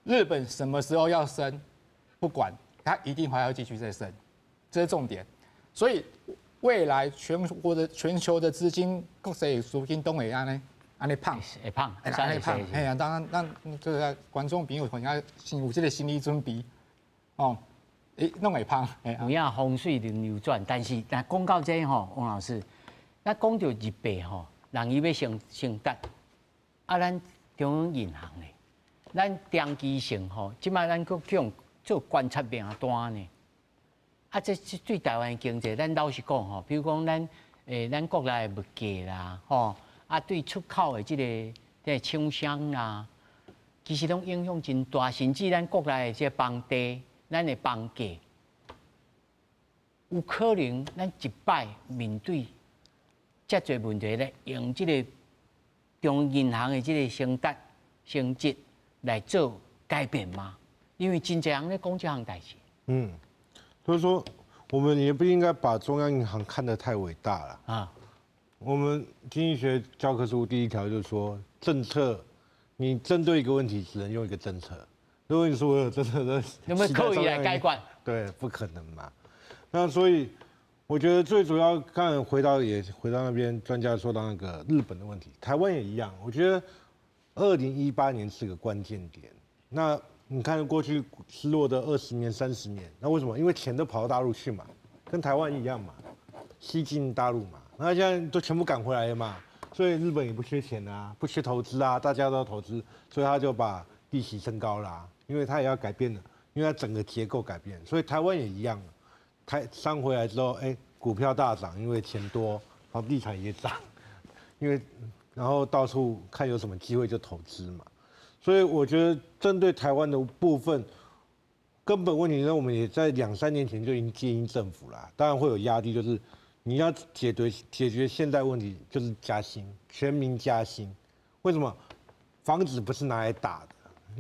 日本什麼時候要升，不管，它一定還要繼續再升，這是重點。所以未來全球的資金，國際資金都會按呢，按呢膨，會膨，按呢膨。嘿啊，當然，咱這個觀眾朋友可能要先有這個心理準備，哦，攏會膨。有影風水輪流轉，但是但講到這吼，王老師，咱講著日幣吼，人伊欲升升值，啊，咱中央銀行咧，咱長期性吼，這擺咱閣去做觀察名單呢。啊，這對台灣經濟，咱老實講吼，比如講咱國內的物價啦，吼，啊，對出口的這個廠商啦，其實攏影響真大，甚至咱國內的這個房地，咱的房價，有可能咱一擺面對遮濟問題咧，用這個中央銀行的這個升值升值來做改變嗎？因為真濟人咧講這項代誌。嗯，所以說我們也不應該把中央銀行看得太偉大了啊。我們經濟學教科書第一條就是說，政策你針對一個問題只能用一個政策。如果你說我有政策的，有沒有可以來解決？對，不可能嘛。那所以我覺得最主要，剛才回到也回到那邊，專家說到那個日本的問題，台灣也一樣。我覺得2018年是個關鍵點。那你看過去失落的20年、30年，那為什麼？因為錢都跑到大陸去嘛，跟台灣一樣嘛，西進大陸嘛。那現在都全部趕回來了嘛，所以日本也不缺錢啊，不缺投資啊，大家都要投資，所以他就把利息升高啦，因為他也要改變了，因為他整個結構改變，所以台灣也一樣。台商回來之後，哎，股票大漲，因為錢多，房地產也漲，因為然後到處看有什麼機會就投資嘛。所以我覺得針對台灣的部分根本問題呢，我們也在兩三年前就已經建議政府了，當然會有壓力，就是你要解決現在問題，就是加薪，全民加薪。為什麼？房子不是拿來打的，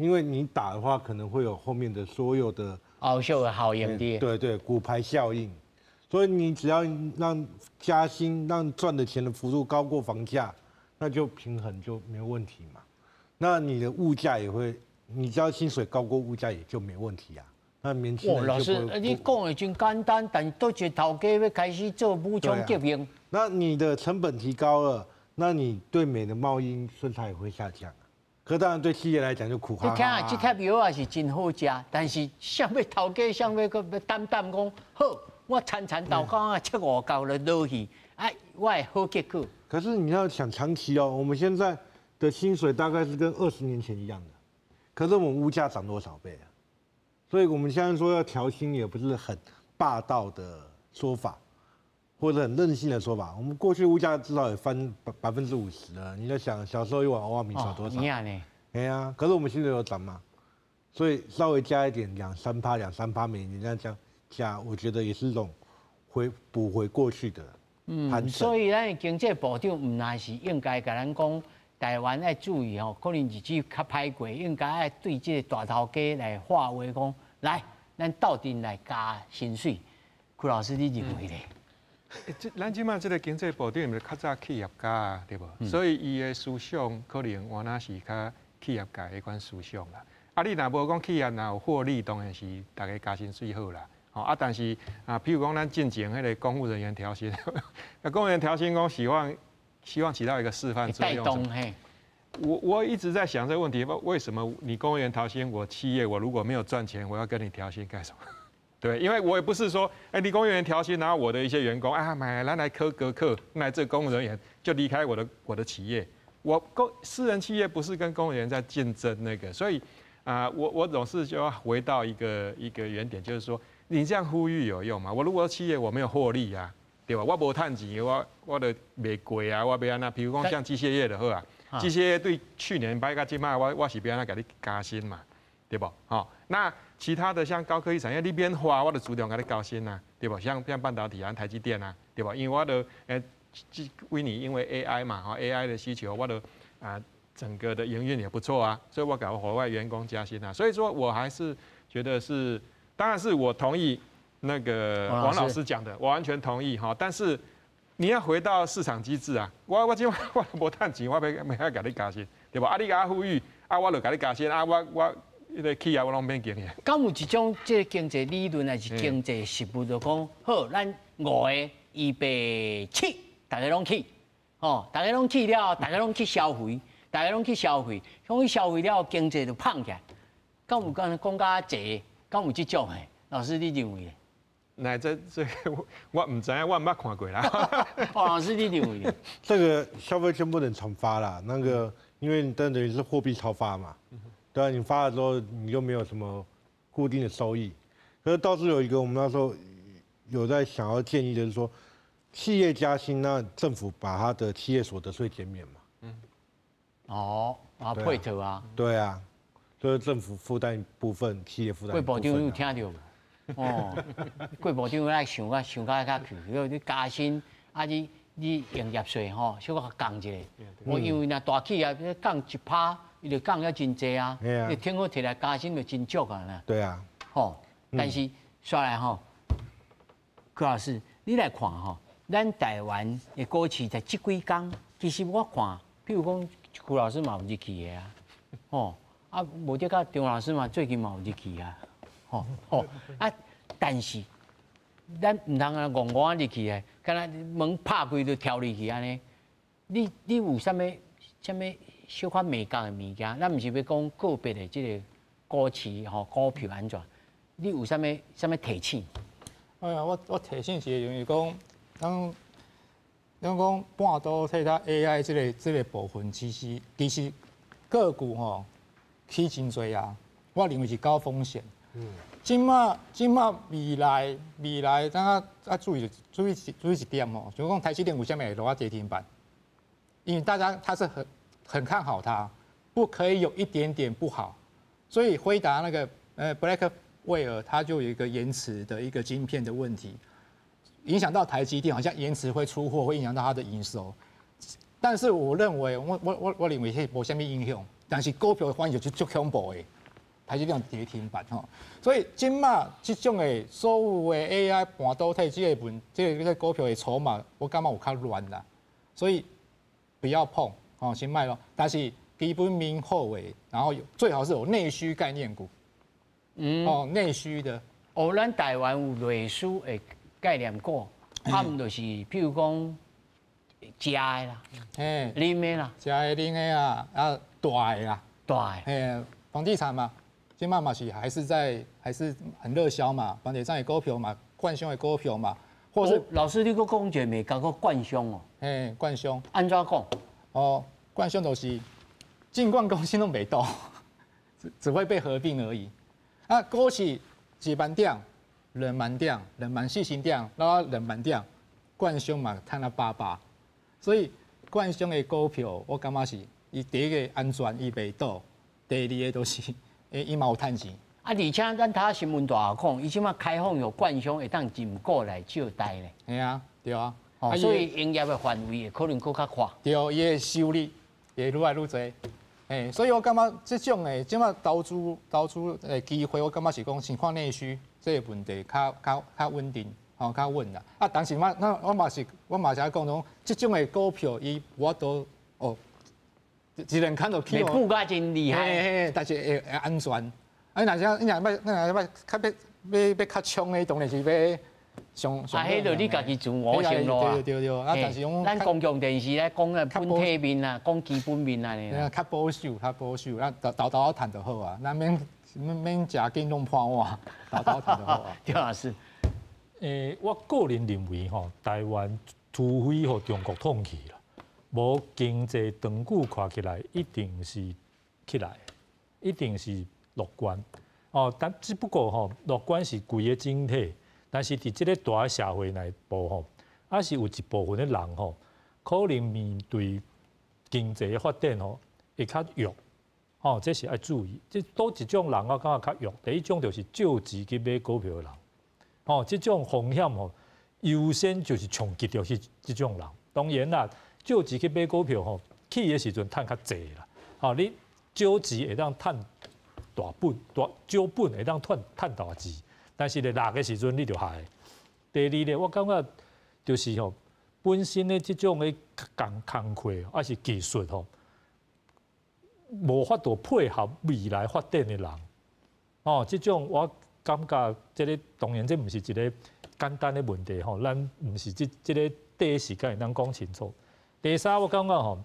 因為你打的話，可能會有後面的所有的後續的效應的。對對，骨牌效應。所以你只要讓加薪，讓賺的錢的幅度高過房價，那就平衡就沒有問題嘛。那你的物價也會，你只要薪水高過物價也就沒問題啊。那年輕人老師，你講的真簡單，但佗一個頭家欲開始做武裝革命。那你的成本提高了，那你對美的貿易順差也會下降。可當然對企業來講就苦哈哈。你聽啊，這帖藥也是真好食，但是啥物頭家，啥物閣欲擔擔講好，我田田豆干啊，七五九就落去，啊，我會好結果。可是你要想長期哦，我們現在的薪水大概是跟20年前一樣的，可是我們物價漲多少倍啊？所以我們現在說要調薪，也不是很霸道的說法，或者很任性的說法。我們過去物價至少也翻50%了。你在想小時候一碗蚵仔麵少多少？哎呀，可是我們現在有漲嗎？所以稍微加一點，兩三趴，兩三趴，每年這樣加，我覺得也是一種回補回過去的。嗯，所以咱的經濟部長毋但是應該共咱講，台灣愛注意吼，可能日子較歹過，應該愛對這個大頭家來發話講，來，咱鬥陣來加薪水。屈老師，你認為咧？這咱這擺這個經濟部長毋是較早企業家啊，對無？所以伊的思想可能原來是較企業界彼款思想啦。啊，你若無講企業若有獲利，當然是逐家加薪水好啦。吼啊，但是啊，譬如講咱進前彼個公務人員調薪，那公務員調薪講希望起到一個示範作用。我一直在想這個問題，為什麼你公務員調薪，我企業我如果沒有賺錢，我要跟你調薪幹什麼？對，因為我也不是說，哎，你公務員調薪，然後我的一些員工啊，買來來科格克，那這公務人員就離開我的企業。我公私人企業不是跟公務員在競爭那個，所以啊，我總是就要回到一個原點，就是說，你這樣呼籲有用嗎？我如果企業我沒有獲利啊，對吧？我無趁錢，我就賣貴啊，我欲按怎？比如講像機械業的好啊，機械業對去年擺到這擺，我是欲按怎共你加薪嘛，對無？吼，那其他的像高科技產業，你免花，我就主動共你高薪啊，對無？像半導體啊、台積電啊，對無？因為我都欸，這幾年因為 AI 嘛，吼 AI 的需求，我都啊整個的營運也不錯啊，所以我共海外員工加薪啊，所以說我還是覺得是，當然是我同意那個王老師講的，我完全同意哈。但是你要回到市場機制啊，我這我無趁錢，我欲欲按怎共你加薪，對無？啊，你共我呼籲，啊，我就共你加薪，啊，我彼個企業我攏免經營。敢有一種這個經濟理論，還是經濟實務，就講好，咱五個預備起，逐家攏起，吼，逐家攏起了，逐家攏去消費，逐家攏去消費，講去消費了，經濟就膨起來。敢有講講較濟？敢有這種的？老師，你認為？那這我毋知影，我毋捌看過啦。黃老師，你認為？這個消費券不能重發啦，那個因為你等於是貨幣超發嘛，對啊，你發了之後你又沒有什麼固定的收益。可是倒是有一個，我們那時候有在想要建議，就是說企業加薪，那政府把他的企業所得稅減免嘛。嗯。哦，啊配套啊。對啊，就是政府負擔一部分，企業負擔一部分。郭部長有聽到無？哦，郭部長愛想啊想較較去，你加薪啊你營業稅吼，小可降一下。我因為若大企業降1%，伊就降了真濟啊。你聽講提來加薪就真足啊啦。對啊。吼，但是煞來吼，柯老師，你來看吼，咱台灣的股市在這幾工，其實我看，譬如講柯老師嘛有入去的啊，吼，啊無得甲張老師嘛最近嘛有入去啊。吼吼啊！但是咱毋通啊，戇戇入去的，敢若門拍開就跳入去按呢。你有啥物啥物小可眉角的物件？咱毋是欲講個別的這個股市吼股票按怎？你有啥物啥物提醒？哎呀，我提醒是因為講，咱講半導體佮 AI 這個部分，其實個股吼起真濟啊，我認為是高風險。嗯，這馬未來，咱啊啊注意一點哦，就講台積電為啥物會落啊跌停板？因為大家他是很看好它，不可以有一點點不好，所以輝達那個Blackwell，它就有一個延遲的一個晶片的問題，影響到台積電，好像延遲會出貨，會影響到它的營收。但是我認為，我認為是無啥物影響，但是股票的反應就足恐怖的。台積電跌停板吼，所以這馬這種的所有的 AI 半導體這個問，這個股票的籌碼，我感覺有較亂啦，所以不要碰哦，先賣咯。但是基本面好的，然後最好是有內需概念股，哦，內需的。哦，咱台灣有類似的概念股，啊，毋就是譬如講食的啦，啉的啦，食的啉的啊，啊大的啦，大的，房地產嘛。這馬嘛是還是在還是很熱銷嘛，房地產的股票嘛，灌商的股票嘛，或是老師你閣講一個未講過灌商哦？嘿，灌商按怎講？哦，灌商就是進冠公司攏袂倒，只會被合併而已。啊，股市一萬點、2萬點、2萬4千點，然後2萬點，灌商嘛趁啊飽飽，所以灌商的股票，我感覺是伊第一個安全，伊袂倒；第二個就是。欸，伊嘛有趁錢。啊，而且咱睇新聞大講，伊這馬開放予灌商會當入股來借貸咧。係啊，對啊。哦，所以營業的範圍會可能閣較闊。對，伊的收入會愈來愈濟。欸，所以我感覺這種的這馬投資的機會，我感覺是講先看內需這個問題較穩定，吼較穩啦。啊，但是我那我嘛是我嘛是愛講講，這種的股票伊無法度哦。一兩空就起，股價真厲害，但是會安全。啊，你若是你若欲，你若欲較欲較衝的，當然是欲上上。啊，彼就你家己自我承諾啊。對對對，啊，但是講咱公共電視咧講的本體面啊，講基本面啊。較保守，較保守，咱沓沓仔趁就好啊，咱免食緊攏破碗，沓沓趁就好啊。張老師，我個人認為吼，台灣除非予中國統去啦。無經濟長久看起來一定是起來，一定是樂觀。哦，但只不過吼，樂觀是規個整體，但是佇這個大社會內部吼，還是有一部分的人吼，可能面對經濟的發展吼，會較弱。哦，這是愛注意。這佗一種人我感覺較弱。第一種就是借錢去買股票的人，哦，這種風險吼，優先就是衝擊著是這種人。當然啦。借錢去買股票吼，起的時陣趁較濟啦。吼，你少錢會當趁大本，大少本會當趁大錢，但是咧落的時陣你就害。第二咧，我感覺就是吼，本身的這種的工課抑是技術吼，無法度配合未來發展的人。哦，這種我感覺這個當然這毋是一個簡單的問題吼，咱毋是這個短時間會當講清楚。第三，我感覺吼，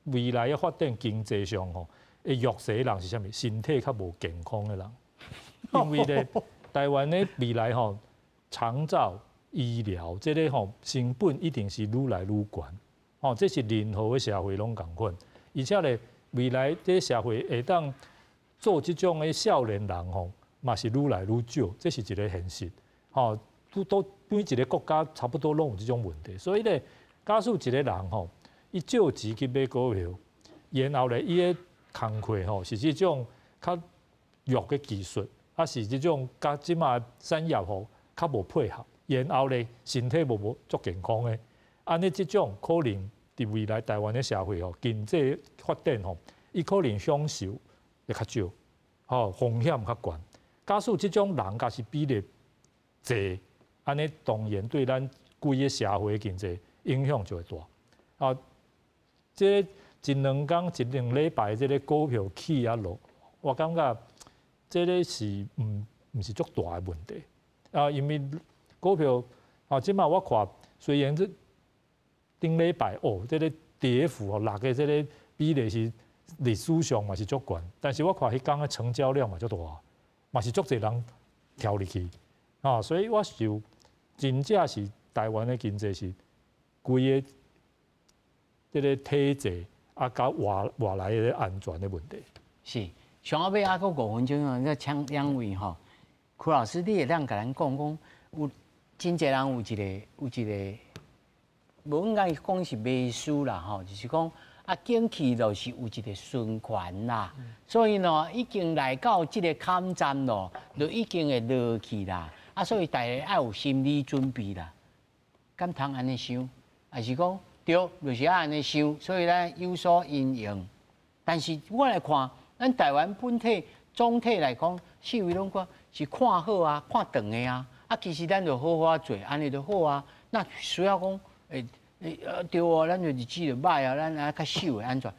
未來的發展經濟上吼，會弱勢的人是啥物？身體較無健康的人，因為咧，台灣的未來吼，长照、医疗這个吼成本一定是愈來愈懸，吼，這是任何的社會攏仝款，而且咧未來這個社會會當做這種的少年人吼，嘛是愈來愈少，這是一個現實，吼，都每一個國家差不多攏有這種問題，所以咧，假使一個人吼，伊借錢去買股票，然後咧伊的工課吼是這種較弱的技術，抑是這種佮這馬產業吼較無配合，然後咧身體無足健康的，按呢這種可能佇未來台灣的社會吼經濟發展吼，伊可能享受會較少，吼風險較懸。假使這種人若是比例濟，按呢當然對咱規個社會經濟影響就會大。啊，這一兩工一兩禮拜，這个股票起啊落，我感覺這个是毋是足大的問題。啊，因為股票啊，這馬我看雖然這頂禮拜哦，這个跌幅哦落的這个比例是歷史上嘛是足懸，但是我看彼工的成交量嘛足大，嘛是足濟人跳入去啊，所以我想真正是台灣的經濟是規個這个體制啊，佮外來的安全的問題。是，上後尾還閣5分鐘啊，再請兩位吼，柯老師，你會當共咱講講，有真濟人有一個，無應該講是迷思啦吼，就是講啊，景氣就是有一個循環啦，所以呢，已經來到這个坎站咯，就已經會落去啦，啊，所以大家愛有心理準備啦，敢通按呢想，還是講對，就是愛按呢想，所以咱有所因應。但是我來看，咱台灣本體總體來講，四圍攏看是看好啊，看長的啊，啊，其實咱就好好做，按呢就好啊。那需要講，對哦，咱就日子就歹啊，咱啊較守會按怎？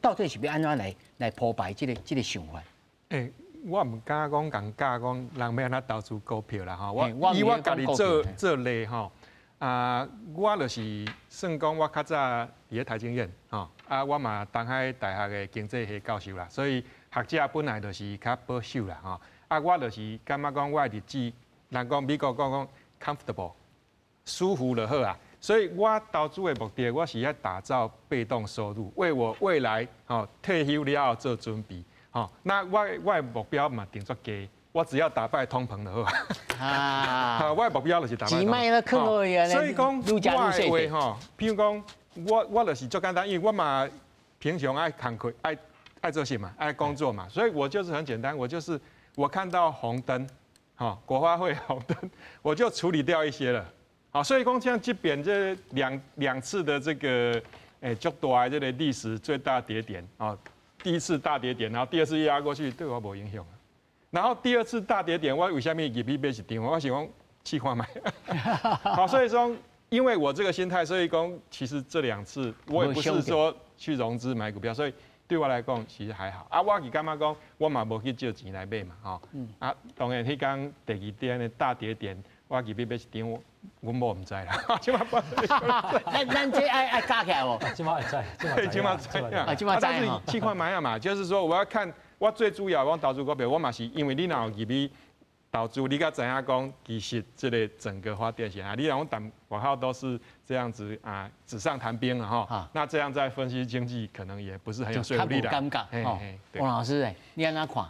到底是欲按怎來鋪排這个想法？欸，我毋敢講共教講人欲按怎投資股票啦吼。我以我家己做例吼，啊，我就是算講我較早佇咧台經院吼，啊，我嘛東海大學的經濟系教授啦，所以學者本來就是較保守啦吼。啊，我就是感覺講我的日子，人講美國講 comfortable，舒服就好啊。所以我投資的目的，我是欲打造被動收入，為我未來吼退休了後做準備。吼，那我的目標嘛定足低，我只要打敗通膨就好啊。我的目標就是打敗通膨。錢莫咧囥落去，所以講我的話吼，譬如講我就是足簡單，因為我嘛平常愛工課，愛做事嘛，愛工作嘛，所以我就是很簡單，我就是我看到紅燈，吼，國發會紅燈，我就處理掉一些了。好，所以講像這邊這兩次的這個足大的這個歷史最大跌點啊，第一次大跌點，然後第二次壓過去，對我無影響。然後第二次大跌點，我為啥物入去買一張？我想講試看覓。好，所以說，因為我這個心態，所以講其實這兩次我也不是說去融資買股票，所以對我來講其實還好。啊，我是感覺講，我嘛無去借錢來買嘛，吼。啊，當然彼工第二天的大跌點，我入去買一張，阮某毋知啦。咱這愛加起來無？這馬會知，這馬知啊，這馬知。但是試看覓啊嘛，就是說我要看，我最主要我投資股票，我嘛是因為你若有入去投資，你才知影講，其實這个整個發展是啊，你若講談外口都是這樣子啊，紙上談兵了哈。那這樣在分析經濟，可能也不是很有說服力的。尷尬。王老師誒，你按怎看？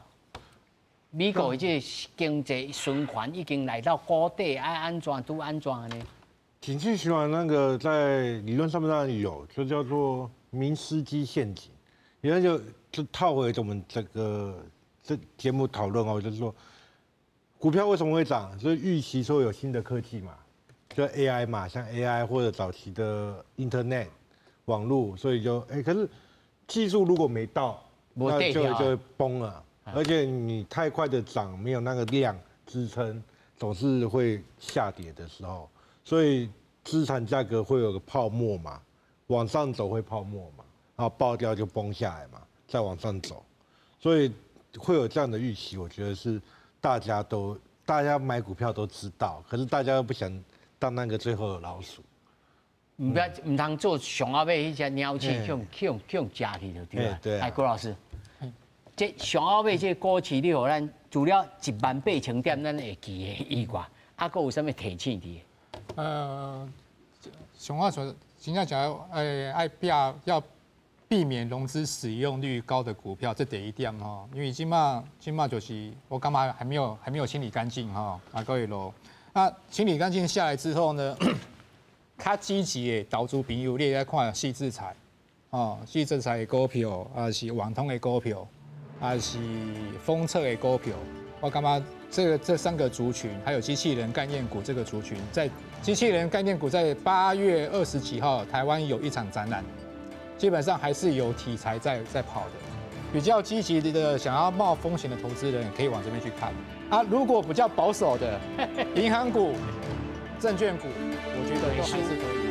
美國的這个經濟循環已經來到谷底，愛按怎拄按怎呢？景氣循環那個在理論上面當然有，就叫做明斯基陷阱。原來就套回我們這個這節目討論哦，就是說股票為什麼會漲？就是預期說有新的科技嘛，就 AI 嘛，像 AI 或者早期的 Internet 網路，所以就可是技術如果沒到，那就會崩了。而且你太快的漲，沒有那個量支撐，總是會下跌的時候。所以資產價格會有個泡沫嘛，往上走會泡沫嘛，然後爆掉就崩下來嘛，再往上走，所以會有這樣的預期，我覺得是大家買股票都知道，可是大家又不想當那個最後的老鼠。毋要毋通做上後尾彼隻鳥鼠，去予食去就對了。對。來，郭老師，這上後尾這个股市，你予咱除了1萬八千點，咱會記的以外，啊，閣有啥物提醒佇？俗話說，真正講，愛避要避免融資使用率高的股票，這第一點吼。因為這馬就是我感覺還沒有清理乾淨吼，啊，閣會落。啊，清理乾淨下來之後呢，較積極的投資朋友，你會看矽智財，哦，矽智財的股票，啊是網通的股票，啊是封測的股票。我感覺這三個族群，還有機器人概念股這個族群，在機器人概念股在8月20幾號，台灣有一場展覽，基本上還是有題材在跑的。比較積極的想要冒風險的投資人，可以往這邊去看。啊，如果比較保守的銀行股、證券股，我覺得都還是可以。